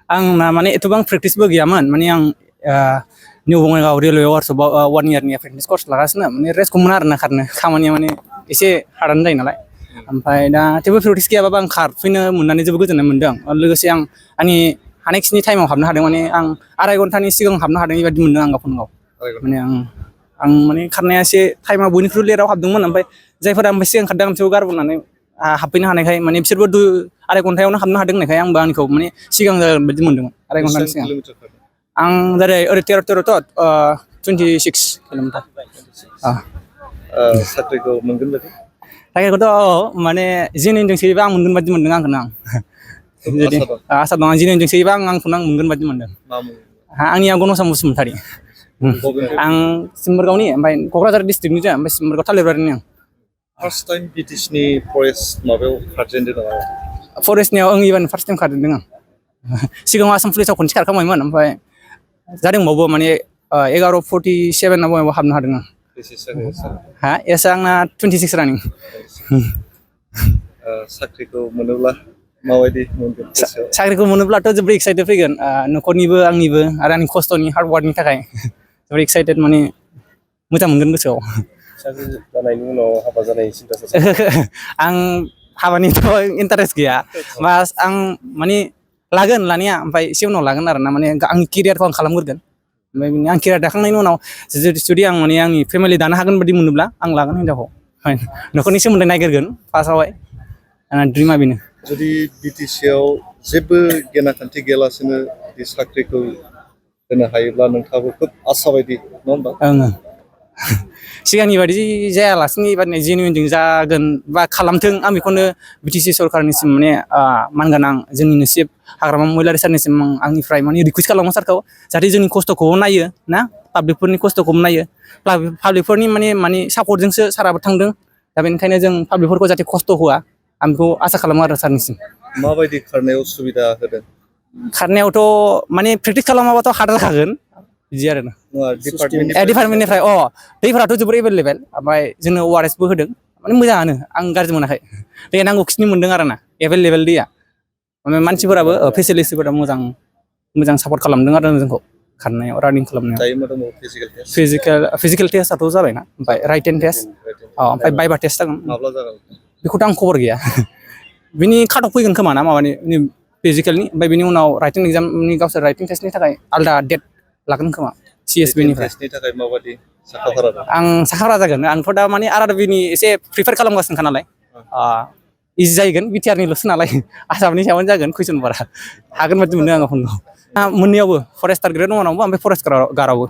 आंना माने एथबां प्रेक्टिसबो गैयामोन माने आं निउ बङाइगाव रेलवे वार्कशपआव 1 इयारनि फिटनेस कर्स लागासिनो माने रेस्टखौ मोना आरोना खारनो खामानिया माने एसे हार्डानो जायो नालाय ओमफ्राय दा थेवबो प्रेक्टिस गैयाबाबो आं खारफैनो मोननानै जोबोद गोजोननाय मोनदों लोगोसे आं आंनि हानायखिनि टाइमाव हाबनो हादों माने आं 2.5 घन्टानि सिगां हाबनो हादों बेबायदि मोनदों आं गावखौनो गाव माने आं माने खारनाया एसे टाइमा बयनिख्रुइ लेटाव हाबदोंमोन ओमफ्राय जायफोरा ओमफ्राय सिगां खारदों बिसोरखौ गारबोनानै हाबफैनो हानायखाय माने बिसोरबो 2.5 घन्टायावनो हाबनो हादों होननायखाय आंबो आंनिखौ माने सिगां जागोन बायदि मोनदोंमोन 2.5 घन्टानि सिगां आं जेरै ओरै 13 26 किल'मिटार साख्रिखौ मोनगोन बायदि साख्रिखौथ' माने जेनिजों सोयोबा आं मोनगोन बायदि मोनदों आंखौनो आं जुदि आसा दं आं जेनिजों सोयोबा आंखौनो आं मोनगोन बायदि मोनदों आंनिया गनसाम बसुमतारी आं सिम्बोरगावनि ओमफ्राय क'क्राझार डिस्ट्रिक्टनि ओमफ्राय सिम्बोरगाव थालिरबारिनि आं फार्स्ट टाइम बिटिसिनि फरेस्ट माबायाव खारजेनदों नामा फरेस्टनियाव आं एबारनो फार्स्ट टाइम खारजेनदों आं सिगाङाव आसाम पुलिसाव खनसे खारखांबायमोन ओमफ्राय जादोंबावबो माने 11:47 ना बबेयाव हाबनो हादों आं एस आंना 26 रानिं साख्रिखौ मोनोब्ला माबायदि मोनगोन साख्रिखौ मोनोब्लाथ' जोबोद एक्साइटेड फैगोन न'खरनिबो आंनिबो आरो आंनि खस्थ'नि हार्ड वार्कनि थाखाय जोबोद एक्साइटेड माने मोजां मोनगोन गोसोआव साख्रि जानायनि उनाव हाबा जानायनि सिन्था आं हाबानिथ' इन्टारेस्ट गैया बास आं माने लागोन लानाया ओमफ्राय एसे उनाव लागोन आरोना माने आंनि केरियारखौ आं खालामग्रोगोन ओमफ्राय आं केरियार दाखांनायनि उनाव जुदि आं माने आंनि फेमिलि दानो हागोन बायदि मोनोब्ला आं लागोन हिनजावखौ न'खरनि सोमोन्दै नायग्रोगोन फार्स्टआवहाय आंना ड्रिमा बेनो जुदि बिटिसिआव जेबो गेनाखान्थि गैयालासिनो बे साख्रिखौ होनो हायोब्ला नोंथाङाबो खोब आसा बायदि नङा होमबा ओं सिगांनि बायदि जायालासिनो एबारनि जेनुइनजों जागोन बा खालामथों आं बेखौनो बिटिसि सरकारनिसिम माने मानगोनां जोंनिनो चिफ हाग्रामा महिलारि सारनिसिम आंनिफ्राय माने रिकुवेस्ट खालामो सारखौ जाहाथे जोंनि खस्थ'खौबो नायो ना पाब्लिकफोरनि खस्थ'खौबो नायो पाब्लिकफोरनि माने सापर्टजोंसो साराबो थांदों दा बेनिखायनो जों पाब्लिकफोरखौ जाहाथे खस्थ' होआ आं बेखौ आसा खालामो आरो सारनिसिम माबायदि खारनायाव सुबिदा होदों खारनायावथ' माने प्रेक्टिस खालामाबाथ' हार्ड जाखागोन बिदि आरो ना डिपार्टमेन्टनिफ्राय दैफोराथ' जोबोर एभेलेबेल ओमफ्राय जोंनो ORSबो होदों माने मोजाङानो आं गाज्रि मोनाखै दैया नांगौखिनि मोनदों आरो ना एभेलेबेल दैया माने मानसिफोराबो फेसिलिटिसफोरा मोजां सापर्ट खालामदों आरो जोंखौ खारनायाव रानिं खालामनायाव फिजिकेल टेस्टआथ' जाबायना ओमफ्राय राइटेन टेस्ट ओमफ्राय भाइभा टेस्ट जागोन माब्ला जागोन बेखौथ' आं खबर गैया बिनि काटअफ फैगोन खोमा ना माबानि फिजिकेलनि ओमफ्राय बिनि उनाव राइटिं एग्जामनि गावसोर राइटिं टेस्टनि थाखाय आलदा डेट लागोन खोमा CSBनिफ्राय थाखाय माबायदि साखाफारा आं साखाफारा जागोन आंथ' दा माने RRBनि एसे प्रिपेयार खालामगासिनोखा नालाय इजि जाहैगोन बिटिआरनिल'सो नालाय आसामनि सायावनो जागोन कुइसन बारा हागोन बायदि मोनो आङो फनखौ मोननैयावबो फरेस्टार ग्रेड 1आवबो ओमफ्राय फरेस्ट गार्डआवबो